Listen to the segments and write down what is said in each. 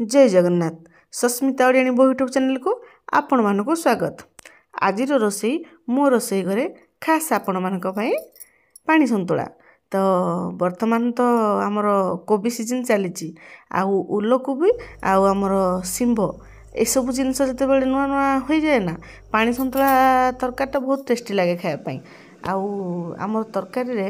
ଜୟ ଜଗନ୍ନାଥ। ସସ୍ମିତା ଓଡ଼ିଆଣୀ ବୋହୂ ୟୁଟ୍ୟୁବ୍ ଚ୍ୟାନେଲକୁ ଆପଣମାନଙ୍କୁ ସ୍ୱାଗତ। ଆଜିର ରୋଷେଇ ମୋ ରୋଷେଇ ଘରେ ଖାସ୍ ଆପଣମାନଙ୍କ ପାଇଁ ପାଣି ସନ୍ତୁଳା। ତ ବର୍ତ୍ତମାନ ତ ଆମର କୋବି ସିଜନ୍ ଚାଲିଛି, ଆଉ ଉଲକୋବି ଆଉ ଆମର ଶିମ୍ବ ଏସବୁ ଜିନିଷ ଯେତେବେଳେ ନୂଆ ନୂଆ ହୋଇଯାଏ ନା, ପାଣି ସନ୍ତୁଳା ତରକାରୀଟା ବହୁତ ଟେଷ୍ଟି ଲାଗେ ଖାଇବା ପାଇଁ। ଆଉ ଆମର ତରକାରୀରେ,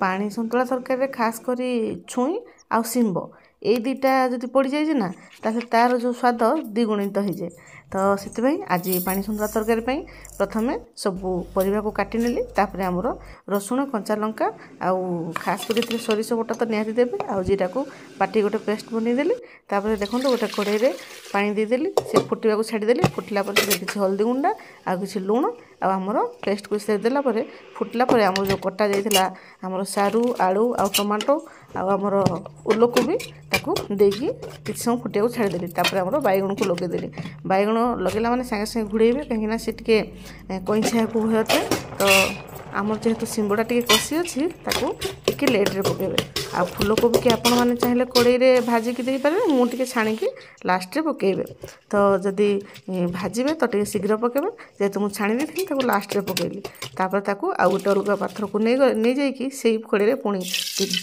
ପାଣି ସନ୍ତୁଳା ତରକାରୀରେ ଖାସ୍ କରି ଛୁଇଁ ଆଉ ଶିମ୍ବ ଏଇ ଦୁଇଟା ଯଦି ପଡ଼ିଯାଇଛି ନା, ତାହେଲେ ତା'ର ଯେଉଁ ସ୍ୱାଦ ଦ୍ୱିଗୁଣିତ ହେଇଯାଏ। ତ ସେଥିପାଇଁ ଆଜି ପାଣି ସନ୍ତୁଳା ତରକାରୀ ପାଇଁ ପ୍ରଥମେ ସବୁ ପରିବାକୁ କାଟି ନେଲି। ତାପରେ ଆମର ରସୁଣ, କଞ୍ଚା ଲଙ୍କା ଆଉ ଖାସ୍ କରି ଏଥିରେ ସୋରିଷ ବଟା ତ ନିହାତି ଦେବେ, ଆଉ ଜିରାକୁ ବାଟି ଗୋଟେ ପେଷ୍ଟ ବନେଇଦେଲି। ତାପରେ ଦେଖନ୍ତୁ, ଗୋଟେ କଡ଼େଇରେ ପାଣି ଦେଇଦେଲି, ସେ ଫୁଟିବାକୁ ଛାଡ଼ିଦେଲି। ଫୁଟିଲା ପରେ ସେଥିରେ କିଛି ହଳଦୀ ଗୁଣ୍ଡ ଆଉ କିଛି ଲୁଣ ଆଉ ଆମର ପେଷ୍ଟକୁ ସେ ଦେଲା ପରେ, ଫୁଟିଲା ପରେ ଆମର ଯେଉଁ କଟା ଯାଇଥିଲା ଆମର ସାରୁ, ଆଳୁ ଆଉ ଟମାଟୋ ଆଉ ଆମର ଉଲକୋବି, ତାକୁ ଦେଇକି କିଛି ସମୟ ଫୁଟିବାକୁ ଛାଡ଼ିଦେଲି। ତାପରେ ଆମର ବାଇଗଣକୁ ଲଗେଇଦେଲି। ବାଇଗଣ ଲଗେଇଲା ମାନେ ସାଙ୍ଗେ ସାଙ୍ଗେ ଘୋଡ଼େଇବେ, କାହିଁକିନା ସେ ଟିକେ କଇଁଛା ହେବାକୁ ଭୟ ଥାଏ। ତ ଆମର ଯେହେତୁ ଶିମ୍ବଟା ଟିକେ କଷି ଅଛି, ତାକୁ ଟିକେ ଲେଟ୍ରେ ପକାଇବେ। ଆଉ ଫୁଲକୋବିକି ଆପଣମାନେ ଚାହିଁଲେ କଡ଼େଇରେ ଭାଜିକି ଦେଇପାରିବେ, ମୁଁ ଟିକେ ଛାଣିକି ଲାଷ୍ଟରେ ପକାଇବେ। ତ ଯଦି ଭାଜିବେ ତ ଟିକେ ଶୀଘ୍ର ପକାଇବେ, ଯେହେତୁ ମୁଁ ଛାଣି ଦେଇଥିଲି ତାକୁ ଲାଷ୍ଟରେ ପକାଇଲି। ତାପରେ ତାକୁ ଆଉ ଗୋଟେ ଅଲଗା ପାତ୍ରକୁ ନେଇଯାଇକି ସେଇ କଡ଼େଇରେ ପୁଣି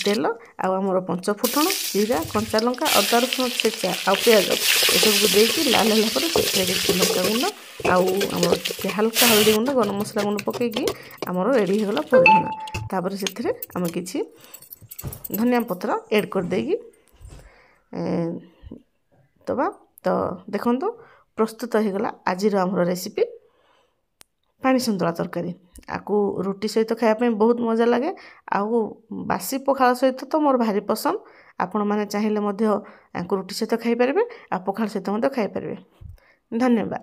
ତେଲ ଆଉ ଆମର ପଞ୍ଚ ଫୁଟଣ, ଜିରା, କଞ୍ଚା ଲଙ୍କା, ଅଦା ରସୁଣ ଛେଚା ଆଉ ପିଆଜ ଏସବୁକୁ ଦେଇକି ଲାଲ ହେଲା ପରେ ସେଥିରେ କିଛି ଲଙ୍କା ଗୁଣ୍ଡ ଆଉ ଆମର ଟିକେ ହାଲକା ହଳଦୀ ଗୁଣ୍ଡ, ଗରମ ମସଲା ଗୁଣ୍ଡ ପକାଇକି ଆମର ରେଡ଼ି ହେଇଗଲା ପରିଝଣା। ତାପରେ ସେଥିରେ ଆମେ କିଛି ଧନିଆ ପତ୍ର ଏଡ଼୍ କରିଦେଇକି ଦେବା। ତ ଦେଖନ୍ତୁ, ପ୍ରସ୍ତୁତ ହେଇଗଲା ଆଜିର ଆମର ରେସିପି ପାଣି ସନ୍ତୁଳା ତରକାରୀ। ଆକୁ ରୁଟି ସହିତ ଖାଇବା ପାଇଁ ବହୁତ ମଜା ଲାଗେ, ଆଉ ବାସି ପଖାଳ ସହିତ ତ ମୋର ଭାରି ପସନ୍ଦ। ଆପଣମାନେ ଚାହିଁଲେ ମଧ୍ୟ ୟାଙ୍କୁ ରୁଟି ସହିତ ଖାଇପାରିବେ ଆଉ ପଖାଳ ସହିତ ମଧ୍ୟ ଖାଇପାରିବେ। ଧନ୍ୟବାଦ।